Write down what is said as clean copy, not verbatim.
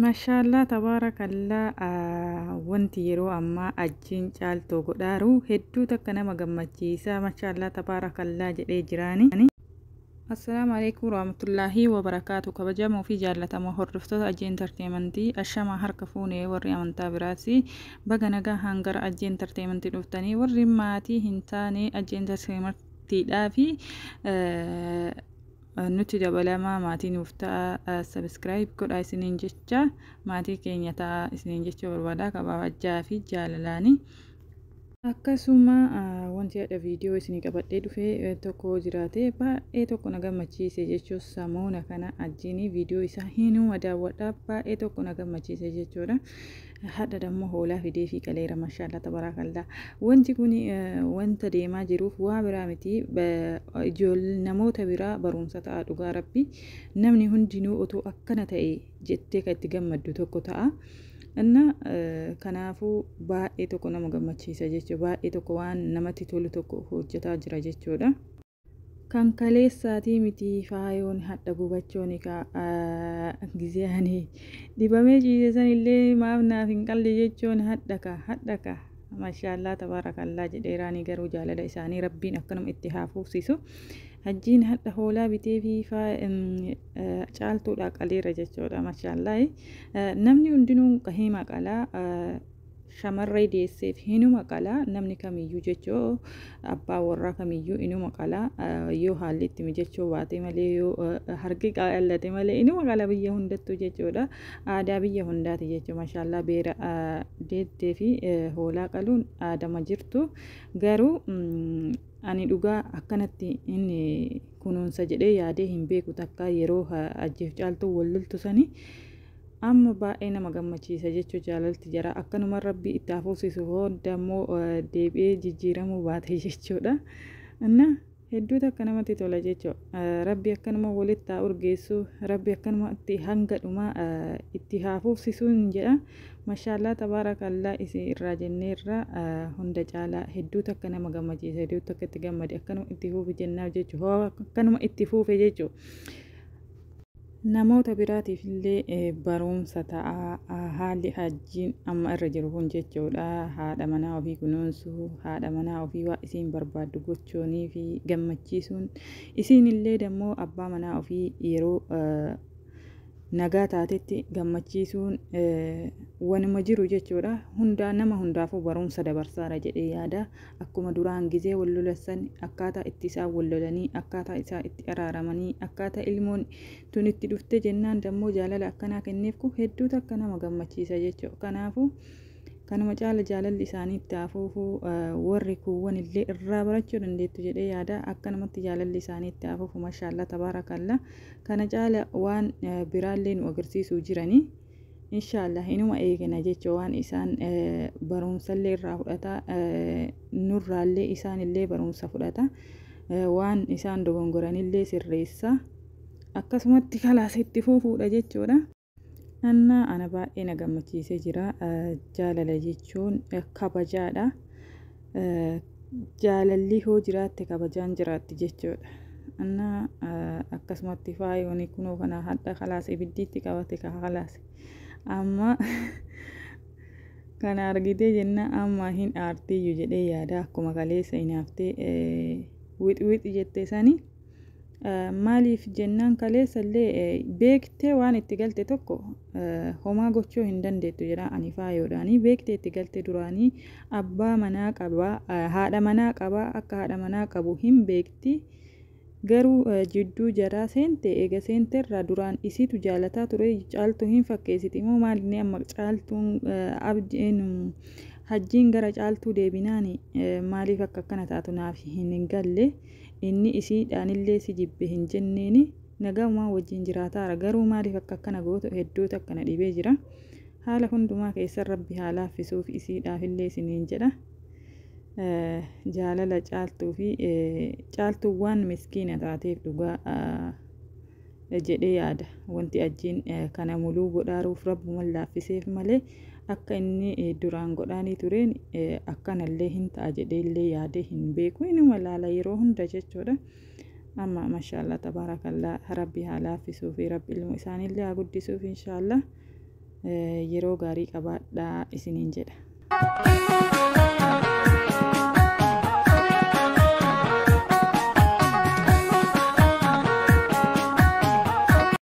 Mashaallaa tabaarakallaa wanti yeroo ammaa ajjiin caaltoo godhaaru hedduu takka nama gammachiisa mashaallaa tabaarakallaa jedhee jiraani. Assalaamu alaikum warahmatullaahi wabarakaatu. Kabajamoo fi jaallatamoo hordoftoota Ajjee Enterteementii, ashamaa harka fuunee. Warri amantaa biraas baga nagaa hangara Ajjee Enterteementii dhuftanii, warri maatii hin taane Ajjee Enterteementiidhaa fi nutti dabalamaa, maatii nuuf ta'a, subscribe godhaa isiniin jecha, maatii keenya ta'a isiniin jecha barbaada kabajaa fi jaalalaani. Akkasuma wanti hadha viidiyoo isinii qabadhee dhufee tokko jiraate baay'ee tokko na gammachiise jechuun, samoona kana ajjiinii viidiyoo isaa hinuma daawwadha, baay'ee tokko na gammachiise jechuudha. Hadha dammoo hoolaa fidee fi qaleera, mashaallaa tabaraakallaa. Wanti kun wanta deemaa jiruuf waa biraa miti, ijoollee namoota biraa barumsa ta'a. Dhugaa rabbi, namni hundinuu otoo akkana ta'e jettee kan itti gammaddu tokko ta'a. Inna kanaafuu baay'ee tokko nama gammachiisa jechuudha. Baay'ee tokko waan namatti tolu tokko hojjetaa jira jechuudha. Kan kaleessaatii miti, faayoon hadha gubachoon gizee ani dibamee ciise sanillee maaf naaf hin qalle jechuun hadha ka hadha ka mashaallaa tabaarakallaa jedheeraanii. Garuu jaalala isaanii rabbiin akkanuma itti haa fufsiisu. Hajjiin hadha hoolaa bitee fi caaltuudha qaleera jechuudha, mashaallaa. Namni hundinuu hima qalaa, shamarree deesseef hinuma qalaa, namni kamiyyuu jechuu, abbaa warraa kamiyyuu inuma qalaa, yoo haalli itti mijachuu baate malee, yoo harki qallate malee inuma qala biyya hundattuu jechuudha. Aadaa biyya hundaati jechuudha. Mashaallaa, beera deettee fi hoolaa qaluun aadama jirtu. Garuu ani dhugaa akkanatti inni kunuunsa jedhee yaadee hin beeku takka yeroo ajjeef caaltuu wal loltu sanii. Amma baay'ee nama gammachiisa jechuu, jaalalti jara akkanuma rabbi itti hafuusisu, hooda immoo deebi'ee jijjiiramuu baate jechuudha. Inna hedduu takka namatti tola jechuudha. Rabbi akkanuma walitti haa urgeessu, rabbi akkanumatti hanga dhumaa itti haa fuufsisuun jedha. Mashaallaa tabaarakallaa isin irraa jenneerra. Hunda caalaa hedduu takka nama gammachiisa, hedduu takka itti gammade, akkanuma itti fuufe jennaaf jechuudha. Akkanuma itti fuufe jechuudha. Namoota biraatiif illee barumsa ta'a haalli hajjiin amma irra jiru kun jechuudha. Haadha manaa ofii kunuunsuu, haadha manaa ofii waa isiin barbaaddu gochuunii fi gammachiisuun, isiin illee dammoo abbaa manaa ofii yeroo nagaa taatetti gammachiisuun wanuma jiru jechuudha. Hundaa nama hundaafuu barumsa dabarsaara jedhee yaada. Akkuma duraan gizee wal lolassan, akkaataa itti isaan wal lolanii, akkaataa isaa itti araaramanii, akkaataa ilmoon tun itti dhufte jennaan dammoo jaalala akkanaa kenneef kun hedduu takka nama gammachiisa jechuudha. Kanaafuu kanuma caala jaalalli isaanii itti hafuufu, warri kuuwwan illee irraa barachuu dandeettu jedhee yaada. Akkanumatti jaalalli isaanii itti hafuufu, mashaallaa tabaarakallaa. Kana caala waan biraallee nu agarsiisuu jiranii. Inshaallah inuma eegana jecha, waan isaan barumsallee irraa fudhata, nurraallee isaanillee barumsa fudhata, waan isaan dogongoranillee sirreessa, akkasumatti kalaas itti fuufuudha jechuudha. Anna ana baay'ee na gammachiisee jira. Jaalala jechuun kabajaadha. Jaalalli hoo jiraatte kabajaan jiraatti jechuudha. Anna akkasumatti faayoon kunoo kana hadha kalaas ibiddiitti qabate ka kalaas. Amma kana argitee jenna amma hin aartiyyuu jedhee yaada, akkuma kaleessa hinaaftee wixi wixi jette sani. Maaliif jennaan, kaleessa illee beektee waan itti galte tokko homaa gochuu hin dandeettu jedha ani faayoodhaanii. Beektee itti galte, duraanii abbaa manaa qabaa, haadha manaa qabaa, akka haadha manaa qabu hin beekti. Garuu jidduu jaraa seente, eega seenterraa duraan isiitu jaalataa ture, caaltuu hin fakkeessiti immoo maalinni amma caaltuun abdiin hajjiin gara caaltuu deebinaani maaliif akka akkana taatu naaf hin galle. Inni isiidhaanillee si jibbe hin jenneeni, nagahumaan wajjin jiraataara, garuu maaliif akka akkana gootu hedduutu akkana dhibee jira. Haala hundumaa keessan rabbi haa laaffisuuf isiidhaafillee isiniin jedha. Jaalala caaltuu fi caaltuu waan miskiina taateef dhugaa jedhee yaada. Wanti hajjiin kana muluu godhaaruuf rabbuman laaffiseef malee akka inni duraan godhaanii tureen akkanallee hin ta'a jedhee illee yaadee hin beeku. Inuma laala yeroo hunda jechuudha. Amma mashaallaa tabaarakallaa, rabbi haa laaffisuu fi rabbi ilmo isaaniillee haa guddisuuf inshaallah. Yeroo gaarii qabaadhaa isiniin jedha.